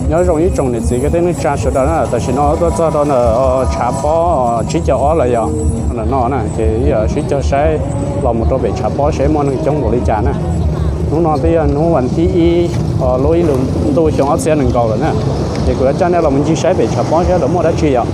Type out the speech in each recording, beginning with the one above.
Nyob zoo ib tsoom niam txiv kwv tij neej tsa sawv daws na, tam sim no tuaj txog rau ntawm tshav pob tsib caug ob lawm yom. Ntawm no na ces yog sib cog saib los mus rau pem tshav pob saib muaj neeg coob npaum li cas na. Hnub no twb yog hnub vas thib ib lub ib lub ntuj xyoo ob txhiab nees nkaum lawm na, ces kuv yuav coj nej los mus ncig saib pem tshav pob saib lawv muaj dab tsi yom.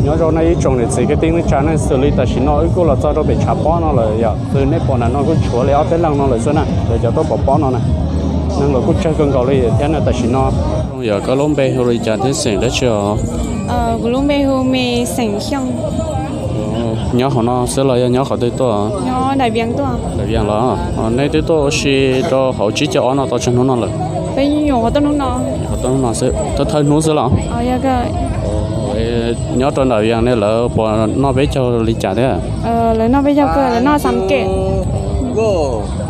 Nyob zoo nej ib tsoom niam txiv kwv tij neej tsa, nej xws li tam sim no wb kuj los txog rau pem tshav pob no lawm yom. Xws nej pom ntawm no kuj tshuav li ob peb leeg no lawm xwb na, lawv cov tuaj pov pob no na. Neeg los kuj tsawg kawg nkaus li thiab na tam sim no. Yog koj lub npe hu li cas thiab xeem dab tsi os? Kuv lub npe hu Me Xeem Xyooj. Nyob hauv no xwb los yog nyob qhov twg tuaj? Nyob Dais Vias tuaj. Dais Vias los? Nej twb tuaj ua si rau hauv tsib caug ob no tau tsawg hnub no lawm? Peb nyuam qhuav tuaj hnub no. Nyuam qhuav tuaj hnub no xwb, tuaj thawj hnub xwb los? Nyob rau Dais Vias ne lawv puas noj peb caug li cas thiab? Lawv noj peb caug kawg, lawv noj xas kem.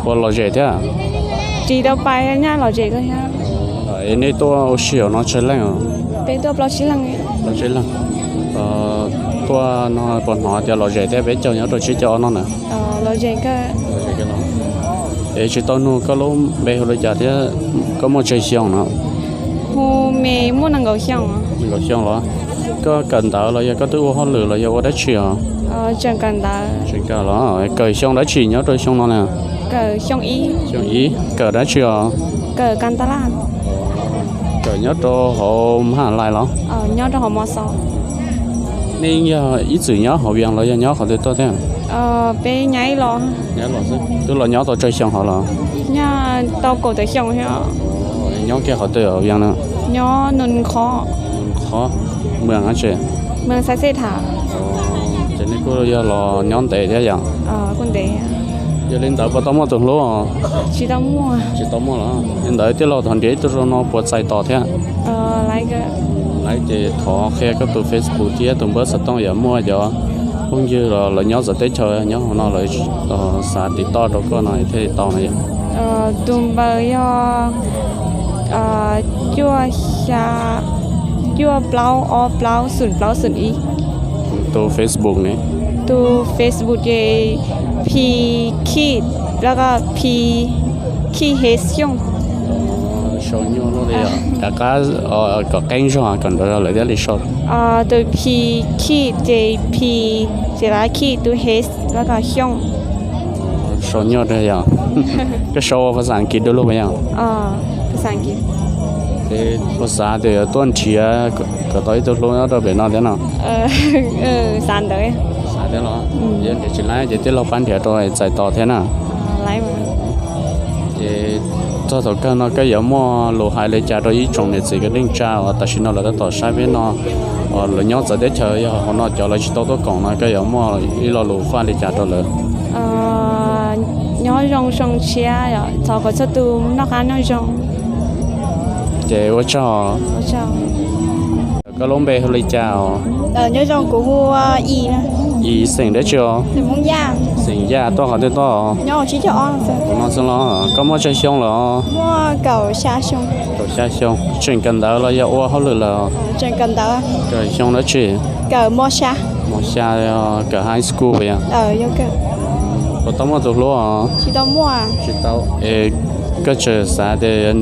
Puas lom zem thiab? Tsis tau pais, nyaj lom zem kawg thiab. Nej tuaj ua si hauv no tsawg leej? Peb tuaj plaub tsib leej. Plaub tsib leej. Tuaj no puas hnov tias lom zem thiab peb caug nyob rau tsib caug ob no na? Es tsis tau nug koj lub npe hu li cas thiab koj muaj tsawg xyoo no? Hu Me, muaj nees nkaum xyoo. Nees nkaum xyoo los? Koj kawm ntawv los yog koj twb ua hauj lwm los yog ua dab tsi os? Tseem kawm ntawv. Tseem kawm los? Kawm xyoo dab tsi nyob rau xyoo no na? Kawm xyoo ib. Xyoo ib, kawm dab tsi os? Kawm kas tas laj. Kawm nyob rau hauv mhaj lais los? Nyob rau hauv mos xos. Nej yog ib txwm nyob hauv Vias los yog nyob qhov twg tuaj thiab? Peb nyab los. Nyab los xwb. Twb los nyob tau tsawg xyoo hov los? Nyab tau kaum tawm xyoo thiab. Nyob kiag qhov twg hauv Vias na? Nyob Nus Qhov. Nus Qhov, mws dab tsi? Mws Xaiv Xej Tham. Ces nej kuj yog los nyob ntev thiab yom? Kuj ntev. Yog li ntawd puas tau muaj tus hlub? Tsis tau muaj. Tsis tau muaj los? Li ntawd tij laug thov nrhiav ib tug zoo no puas txais tos thiab? Laiv ces thov qhia koj tus Facebook thiab tus npawb xov tooj, yog muaj cov phooj ywg los lawv nyob txawv teb chaws nyob hauv no lawv xav tiv toj rau koj no thiaj li tau no yom. Tus npawb yog cuaj xya cuaj plaub ob plaub xoom plaub xoom ib. Tus Facebook ne? Tus Facebook ces P Kid, lawv ko P Kid Hes Xyooj. Sau nyuaj luaj li os. Rov qab kom qeeb zog kom nrov zog lawv thiaj li sau. Tus P Kid ces P ces lawv Kid, tus Hes lawv ko Xyooj. Sau nyuaj rau yog. Koj sau ua phas xas Askiv du lug puas yog? Phas xas Askiv. Puas xav tias yuav tuaj nrhiav kom tau ib tug hlub nyob rau pem no thiab no? Xav ntawd. Xav thiab los? Yog nrhiav tsis laib ces tij laug pab nrhiav rau txais tos thiab na. Ces txog thaum kawg no koj yuav muaj lus hais li cas rau ib tsoom niam txiv kwv tij neej tsa uas tam sim no lawv tab tom saib peb no, lawv nyob txawv teb chaws yog hauv no cov lawv tsis tau tuaj koom no, koj yuav muaj ib lo lus faj li cas rau lawv? Nyob zoo zoo siab, thov kom txhua tus noj qab nyob zoo. Ces ua tsaug. Koj lub npe hu li cas os? Nyob zoo, kuv hu Yim. Yim xeem dab tsi os? Xeem Yaj. Tuaj qhov twg tuaj? Nyob no xwb los? Koj muaj tsawg xyoo lawm? Muaj kaum xya xyoo. Kaum xya xyoo. Tseem kawm ntawv los yog ua hauj lwm lawm? Tseem kawm ntawv. Kawm xyoo dab tsi? Kawm mos xya. Mos xya, kawm high school puas yog? Puas tau muaj tus hlub os? Tsis tau muaj. Tsis tau. Es koj tseem xav tias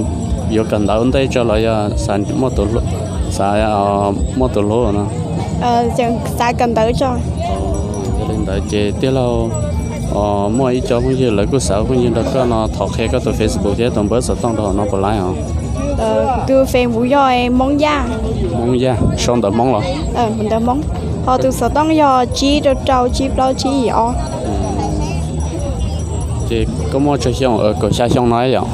yuav kawm ntawv ua ntej tso los yog xav muaj tus hlub? Xav muaj tus hlub no. Xav kawm ntawv tso. Yog li ntawd ces tij laug muaj ib co phooj ywg lawv kuj xav ua phooj ywg nrog koj no, thov qhia koj tus Facebook thiab tus npawb xov tooj rau hauv no puas laib os? Tus Facebook yog Hmoob Yaj. Hmoob Yaj, sau ntawv Hmoob los? Ntawv Hmoob. Ho tus xov tooj yog tsib rau rau tsib plaub tsib yim ob. Ces koj muaj tsawg xyoo? Kaum xya xyoo no yom?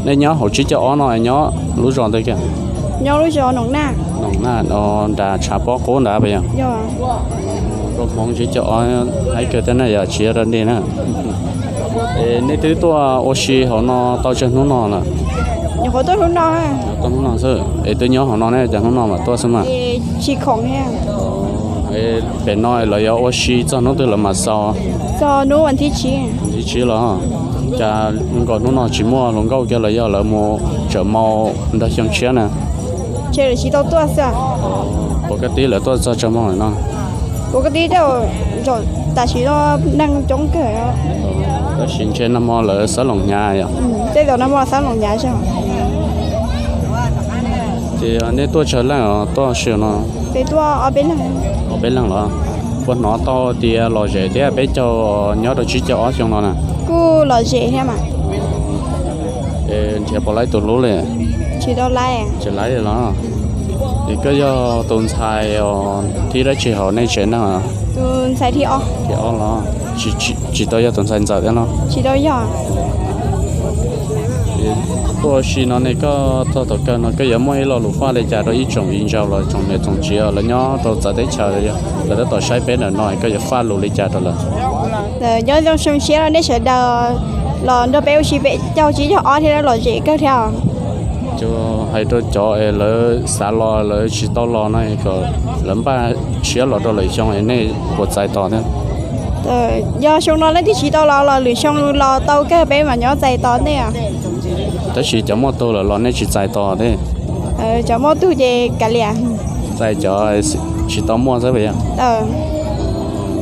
Nej nyob hauv tsib caug ob no nyob lub zos ntawd kiag? Nyob lub zos Noom Naj. Noom Naj, nram tshav pob qub ntawd puas yog? Yog. Hmoob tsib caug ob, haib kawg thiab na, yog tsis yog dog dig na. Es nej twb tuaj ua si hauv no tau tsawg hnub no lawm? Nyuam qhuav tuaj hnub no. Tuaj hnub no xwb. Es twb nyob hauv no ne, cas hnub no mam tuaj xwb mas? Tsis khoom thiab. Pem no lawv yuav ua si txog hnub twg lawv mam xaus? Txog hnub vas thib tsib. Vas thib tsib los? Cas nkaus hnub no tsis muaj hluas nkauj kiag los yog lawv mus tsawm maus nrog xyoo tshiab na? Ntshe lawv tsis tau tuaj xwb. Puas koj tib lawv tuaj txog tsawg moos lawm no? Puas koj tib, tam sim no neeg coob kawg. Tab sis ntshe nag hmo lawv xab loos hnyav yom? Tej zaum nag hmo xab loos hnyav zog. Ces nej tuaj tsawg leej os tuaj si no? Tuaj ob peb leeg. Ob peb leeg los? Puas hnov tau tias lom zem thiab peb caug nyob rau tsib caug ob xyoo no na? Kuj lom zem thiab mas. Nrhiav puas laib tus hlub li? Tsis tau laib. Tsis laib los? Es koj yog tus ntxhais thib dab tsi hauv nej tsev neeg? Tus ntxhais thib ob. Thib ob los? Tsis tau yog tus ntxhais ntxawm thiab los? Tsis tau yog. Tuaj ua si no ne, koj txog thaum kawg no koj yuav muaj ib lo lus faj li cas rau ib tsoom viv ncaus los tsoom niam tsoom txiv lawv nyob rau txawv teb chaws, lawv tab tom saib peb ntawm no, koj yuav faj lus li cas rau lawv? Nyob zoo xyoo tshiab rau nej sawv daws los nrog peb ua si peb caug tsib caug ob thiab, lom zem kawg thiab. Hais rau cov es lawv xav los lawv tsis tau los no kom lawv npaj siab los rau lwm xyoo es nej puas txais tos thiab? Yog xyoo no leej twg tsis tau los los lwm xyoo los tau kawg, peb mam nyob txais tos nej. Tab sis cov muaj tug lawm los nej tsis txais tos thiab? Cov muaj tug ces kav liam. Txais cov tsis tau muaj xwb puas yog?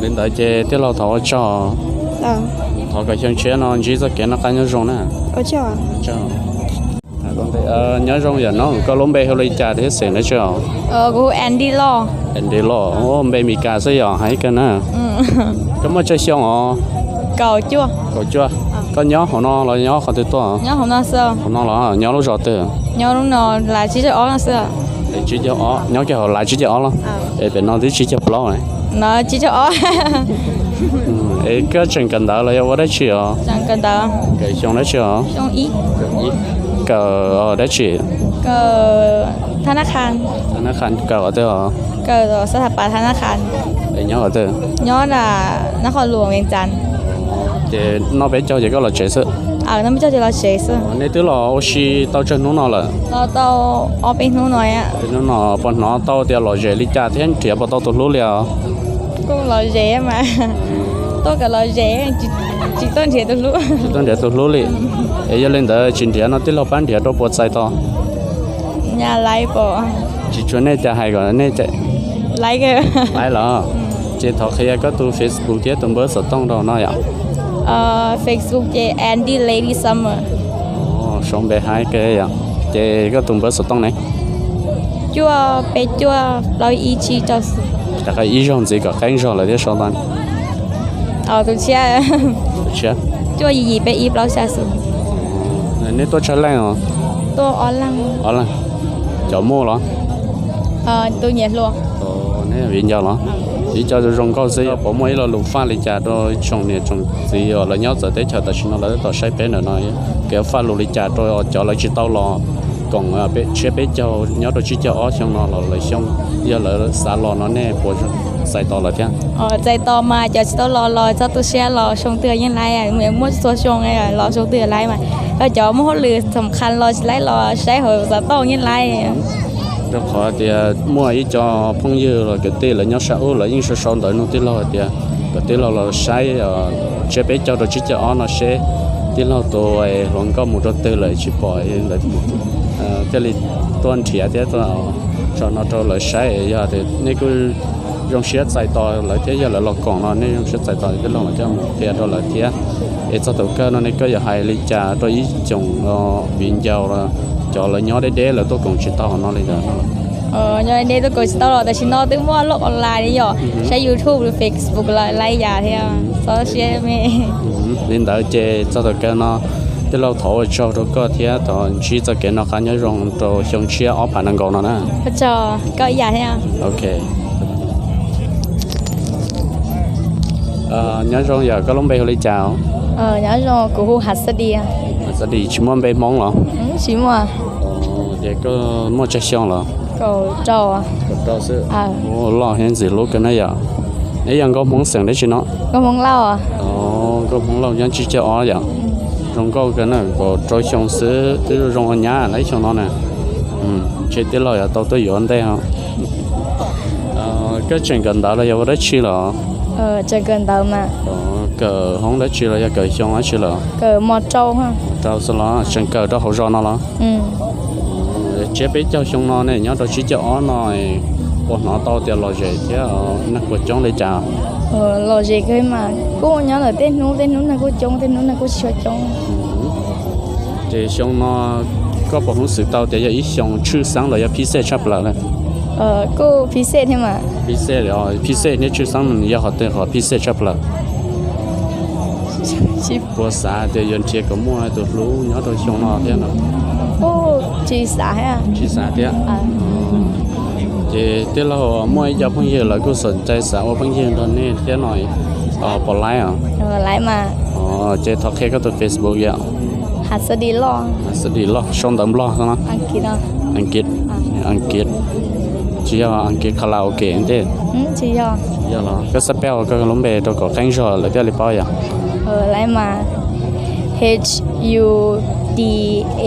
Li ntawd ces tij laug thov ua tsaug. Thov kom xyoo tshiab no ntsib txoj kev noj qab nyob zoo na. Nyob zoo yom, no koj lub npe hu li cas thiab xeem dab tsi os? Andy Loj. Npe Meskas xwb yom, hais kawg na. Koj muaj tsawg xyoo os? Kaum cuaj. Koj nyob hauv no los nyob qhov twg tuaj? Hauv no los nyob lub zos twg? Nyob lub no, Lav tsib caug ob no xwb. Nyob kiag hauv Lav tsib caug ob los? Es pem no twb tsib caug plaub. Es koj tseem kawm ntawv los yog ua dab tsi os? Kawm xyoo dab tsi os? Kawm dab tsi? Thab nab qha. Kawm qhov twg os? Nyob qhov twg? Ces noj peb caug ces koj los tsev xwb? Nej twb los ua si tau tsawg hnub no lawm? Hnub no puas hnov tau tias lom zem li cas thiab nrhiav puas tau tus hlub li os? Kuj lom zem mas, tuaj kom lom zem, tsis tuaj nrhiav tus hlub. Tsis tuaj nrhiav tus hlub li. Es yog li ntawd tsis nrhiav no tij laug pab nrhiav rau puas txais tos? Tsis tshua, nej cas hais kom nej laiv los? Ces thov qhia koj tus Facebook thiab tus npawb xov tooj rau no yom. Facebook ces Andy Lady Summer. Sau npe hais kawg yom. Ces koj tus npawb xov tooj ne? Cuaj peb cuaj plaub ib tsib rau xwb. Rov qab ib zaug ntxiv kom qeeb zog lawm thiab sau ntawd. Tus tshiab, cuaj yim yim peb ib plaub xya xwb. Nej tuaj tsawg leej os? Ob leeg. Cov muaj los? Tus nyiam hluas. Nej viv ncaus los? Ib co zoo nkauj xwb, puas muaj ib lo lus faj li cas rau tsoom niam tsoom txiv uas lawv nyob txawv teb chaws tam sim no lawv tab tom saib peb ntawm no, koj yuav faj lus li cas rau cov lawv tsis tau los koom tshiab peb caug nyob rau tsib caug ob xyoo no los lwm xyoo yog lawv xav los no nej puas txais tos lawv thiab? Txais tos mas, cov tsis tau los los txhob tu siab, los xyoo twg yeej laiv, muaj txhua xyoo los xyoo twg laiv mas. Yog cov muaj hauj lwm xam qha los tsis laib los saib hauv xov tooj yeej laiv. Rau qhov tias muaj ib co phooj ywg los kwv tij lawv nyob sab ub lawv yeej sau sau ntawv nug tij laug hais tias kom tij laug los saib tshiab peb caug rau tsib caug ob no seb tij laug tus hluas nkauj mus rau twg lawm tsis pom, lawv thiaj li tuaj nrhiav thiab tuaj tso no rau lawv saib. Yog tias nej kuj zoo siab txais tos lawv thiab yog lawv los koom no nej zoo siab txais tos tij laug los coj mus qhia rau lawv thiab. Es txog thaum kawg no ne koj yuav hais li cas rau ib tsoom viv ncaus los Cov lawv nyob deb deb lawv tuaj koom tsis tau no li ntawd. Nyob deb deb tuaj koom tsis tau los tam sim no twb muaj loj online li yom, saib YouTube, Facebook los lawv yam thiab, txhob siab me. Li ntawd ces txog thaum kawg no, tij laug thov ua tsaug rau koj thiab thov ntsib txoj kev noj qab nyob zoo rau xyoo tshiab ob phav nees nkaum no na. Ua tsaug koj ib yam thiab. Ok. Nyob zoo, yog koj lub npe hu li cas? Nyob zoo, kuv hu Hav Xab Dis. Hav Xab Dis, tsis muaj npe Hmoob los? Tsis muaj. Ces koj muaj tsawg xyoo los? Kaum rau. Kaum rau xwb. Loj thiab ntxim hlub kawg na yom. Neb yog nkauj Hmoob xeem dab tsi no? Nkauj Hmoob Lauj. Nkauj Hmoob Lauj nyob Tsib Caug Ob yom. Zoo nkauj kawg na, kaum rau xyoo xwb twb zoo ua nyab lawm xyoo no na. Ntshe tij laug yuav tau tuaj yuav ntej os. Koj tseem kawm ntawv los yog ua dab tsi los? Tseem kawm ntawv mas. Kawm hoob dab tsi los yog kawm xyoo dab tsi lawm? Kawm mos rau. Rau xwb los tseem kawm rau hauv zos no los? Tsiab peb caug xyoo no ne, nyob rau Tsib Caug Ob no, puas hnov tau tias lom zem thiab neeg puas coob li cas? Lom zem kawg mas, kuj nyob lawm tej hnub tej hnub neeg kuj coob tej hnub neeg kuj tsis tshua coob. Ces xyoo no koj puas hnov xwm tau tias yog ib xyoo tshwj xeeb los yog phiv xej tshaj plaws lawm? Kuj phiv xej thiab mas. Phiv xej, phiv xej thiab tshwj xeeb yog qhov twg qhov phiv xej tshaj plaws? Puas xav tias yuav nrhiav kom muaj tus hlub nyob rau xyoo no thiab no? Tsis xav thiab. Tsis xav thiab. Ces tij laug muaj ib co phooj ywg lawv kuj xom cai xav ua phooj ywg nrog nej thiab no, puas laib os? Laib mas. Ces thov qhia koj tus Facebook yom. Hav Xab Dis Loj. Hav Xab Dis Loj, sau ntawv Nplog no. Askiv. Askiv. Tsis yog Askiv karaoke ntej? Tsis yog. Yog los koj xab peb koj lub npe rau kom qeeb zog lawv thiaj li paub yom. Laib mas, H U D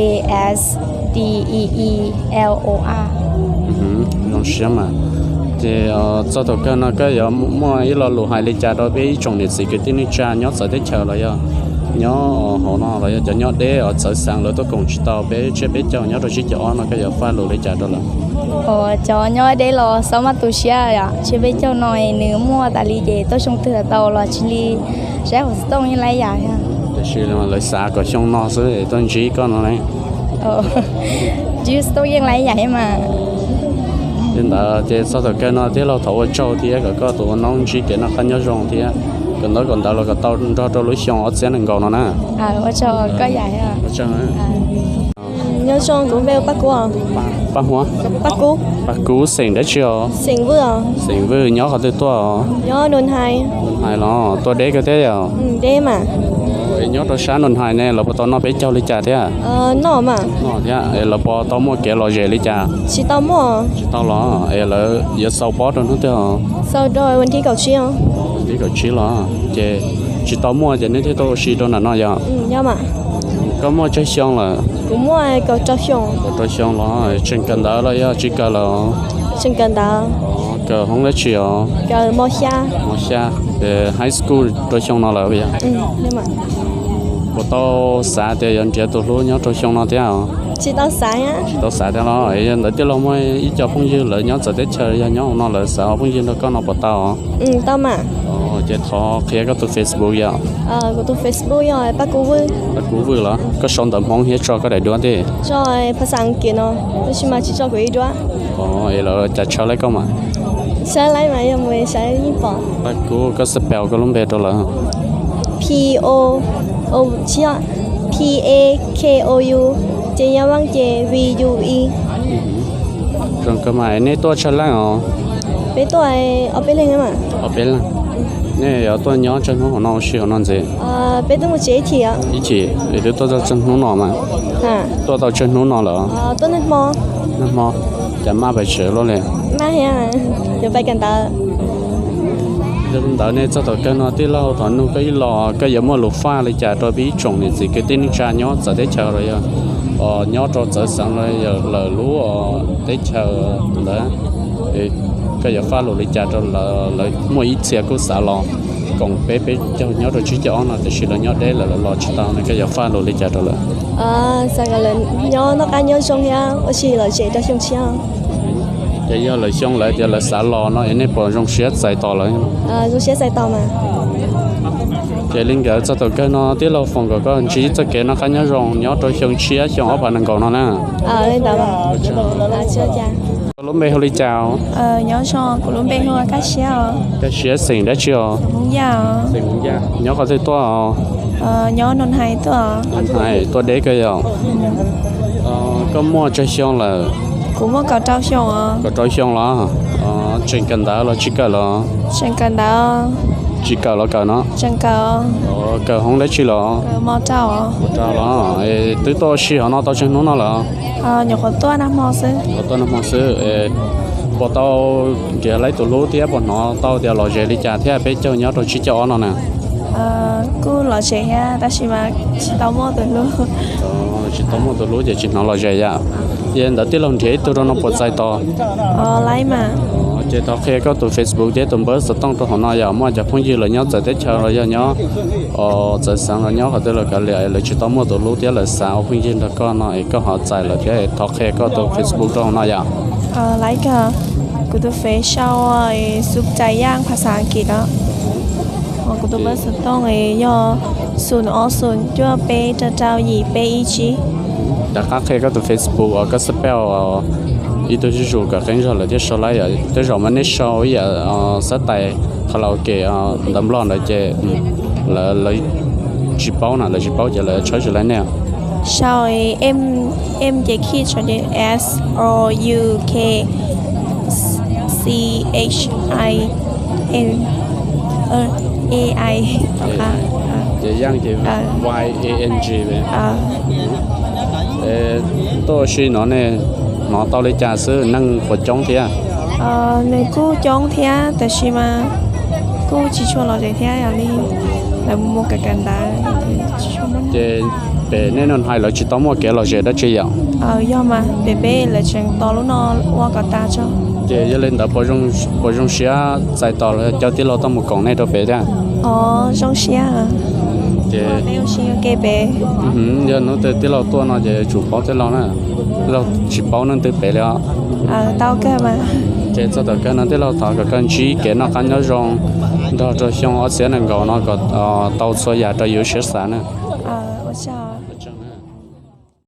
A S D E E L O R. Zoo siab mas. Ces txog thaum kawg no koj yuav muaj ib lo lus hais li cas rau peb ib tsoom niam txiv kwv tij neej tsa nyob txawv teb chaws los yog nyob hauv no los yog cov nyob deb os txawv xeev lawv tuaj koom tsis tau peb tsiab peb caug nyob rau Tsib Caug Ob no koj yuav faj lus li cas rau lawv? Cov nyob deb los txhob maj tu siab yom, tsiab peb caug no nws muaj tas li ces tuaj xyoo twg tau los tsis li, saib hauv xov tooj yeej laib yam thiab. Tiam sis lawv xav kom xyoo no xwb tuaj ntsib koj no ne. Ntsib xov tooj yeej laib yam thiab mas. Li ntawd ces txog thaum kawg no tij laug thov ua tsaug thiab kom koj tus ua noob ntsib kev noj qab nyob zoo thiab kom ntawv kom ntawv los kom tau nrog rau lub xyoo ob txhiab nees nkaum no na. Ua tsaug koj yam thiab. Nyob zoo, kuv npe hu Paj Kub. Paj Huab. Paj Kub. Paj Kub xeem dab tsi os? Xeem Vwj, nyob qhov twg tuaj? Nyob Nus Hais. Nus Hais los tuaj deb kawg thiab yom? Deb mas. Es nyob rau sab Nus Hais ne lawv puas tau noj peb caug li cas thiab? Noj mas. Noj thiab, es lawv puas tau muaj kev lom zem li cas? Tsis tau muaj. Tsis tau los, es lawv yuav xaus pob rau hnub twg os? Xaus rau vas thib kaum tsib. Vas thib kaum tsib los, ces tsis tau muaj ces nej thiaj tuaj ua si rau ntawm no yom? Koj muaj tsawg xyoo lawm? Kuv muaj kaum rau xyoo. Kaum rau xyoo los, tseem kawm ntawv los yog tsis kawm lawm? Tseem kawm ntawv. Kawm hoob dab tsi os? Kawm mos xya. Mos xya. High school rau xyoo no lawm yom? Puas tau xav tias yuav nrhiav tus hlub nyob rau xyoo no thiab os? Tsis tau xav. Tsis tau xav thiab los, yog ntawd tij laug muaj ib co phooj ywg lawv nyob txawv teb chaws yog nyob hauv no lawv xav ua phooj ywg nrog koj no puas tau? Tau mas. Ces thov qhia koj tus Facebook yom? Kuv tus Facebook yog Paj Kub Vwj. Paj Kub Vwj los? Koj sau ntawv Hmoob thiab tso koj daim duab ntej? Tso phas xas Askiv no, tab sis mas tsis tso kuv ib duab. Es lawv cas tshawb laib koj mas? Tshawb laib mas yog mus saib yeej pom. Paj Kub, koj spell koj lub npe rau lawv. P O, P A K O U, ces nyab vaj ces V U E. Zoo kawg mas, nej tuaj tsawg leej os? Peb tuaj ob peb leeg mas. Ob peb leeg. Nej yuav tuaj nyob tsawg hnub hauv no ua si hauv no ntxiv? Peb twb mus tsev ib chim. Ib chim, es twb tuaj tau tsawg hnub no mas? Tuaj tau tsawg hnub no lawm? Tuaj nag hmo. Nag hmo, cas maj pes tsawg luaj li? Maj thiab, yuav pais kawm ntawv. Yog li ntawd ne txog thaum kawg no tij laug thov nug koj ib los, koj yuav muaj lus faj li cas rau peb ib tsoom niam txiv kwv tij neej tsa nyob txawv teb chaws los yog nyob rau txawv xeev los yog lawv lub teb chaws ntawd, koj yuav faj lus li cas rau lawv, lawv muaj ib txhia kuj xav los koom peb peb caug nyob rau tsib caug ob no tiam sis lawv nyob deb lawm lawv los tsis tau no koj yuav faj lus li cas rau lawv? Xav kom lawv nyob noj qab nyob zoo thiab ua si lom zem rau xyoo tshiab. Ces yog lawv xyoo lawv tias lawv xav los no es nej puas zoo siab txais tos lawv? Zoo siab txais tos mas. Ces li nkawd txog thaum kawg no tij laug foom kom koj ntsib txoj kev noj qab nyob zoo nyob rau xyoo tshiab xyoo ob phav nees nkaum no na. Koj lub npe hu li cas? Kaj Siab xeem dab tsi os? Nyob qhov twg tuaj? Tuaj deb kawg yom. Koj muaj tsawg xyoo lawm? Kaum rau xyoo los? Tseem kawm ntawv los tsis kawm los? Tsis kawm los kawm no? Kawm hoob dab tsi los? Rau los? Twb tuaj ua si hov no tau tsawg hnub no lawm? Tuaj nag hmo xwb. Puas tau nrhiav laib tus hlub thiab puas hnov tau tias lom zem li cas thiab peb caug nyob rau tsib caug ob no na? Kuj lom zem thiab tab sis mas tsis tau muaj tus hlub. Tsis tau muaj tus hlub ces tsis hnov lom zem yom. Yog li ntawd tij laug nrhiav ib tug rau no puas txais tos? Ces thov qhia koj tus Facebook thiab tus npawb xov tooj rau hauv no yom, muaj cov phooj ywg lawv nyob txawv teb chaws los yog nyob txawv xeev los nyob qhov twg los kav liam, lawv tsis tau muaj tus hlub thiab lawv xav ua phooj ywg nrog koj no es koj ho txais lawv thiab, thov qhia koj tus Facebook rau hauv no yom. Kuv tus Face sau Xub Cai Yaj phas xas Askiv os. Kuv tus npawb xov tooj yog xoom ob xoom cuaj peb rau rau yim peb ib tsib. Rov qab qhia koj tus Facebook uas koj xab pej ib tug zuj zus kom qeeb zog lawv thiaj sau laib yom. Tej zaum mas nej sau ib yam xab tais karaoke ntawv Nplog ntawd ces lawv tsis paub na, lawv tsis paub ces lawv tshawb tsis laib nej. Sau M, M ces key, S O U K C H I N A I. Ces Yang ces Y A N G. Tuaj ua si no nej hnov tau li cas xwb, neeg puas coob thiab? Nws kuj coob thiab tab sis mas kuj tsis tshua lom zem thiab, yog li lawv mus kawm kawm ntawv. Ces pem nej no hais lawv tsis tau muaj kev lom zem dab tsi yom? Yog mas pem peb lawv tseem tos lub no ua kom tas tso. Ces yog li ntawd puas zoo siab txais tos caw tij laug tuaj mus koom nej rau pem thiab? Zoo siab. Ces peb ua si ua ke pem. Yog hnub twg tij laug tuaj no ces tsum paub tij laug na. Tij laug tsis paub leej twg pem li os. Tau kawg mas. Ces txog thaum kawg no tij laug thov kom koj ntsib kev noj qab nyob zoo nrog rau xyoo ob txhiab nees nkaum no kom tau txhua yam raws yus siab xav na. Ua tsaug.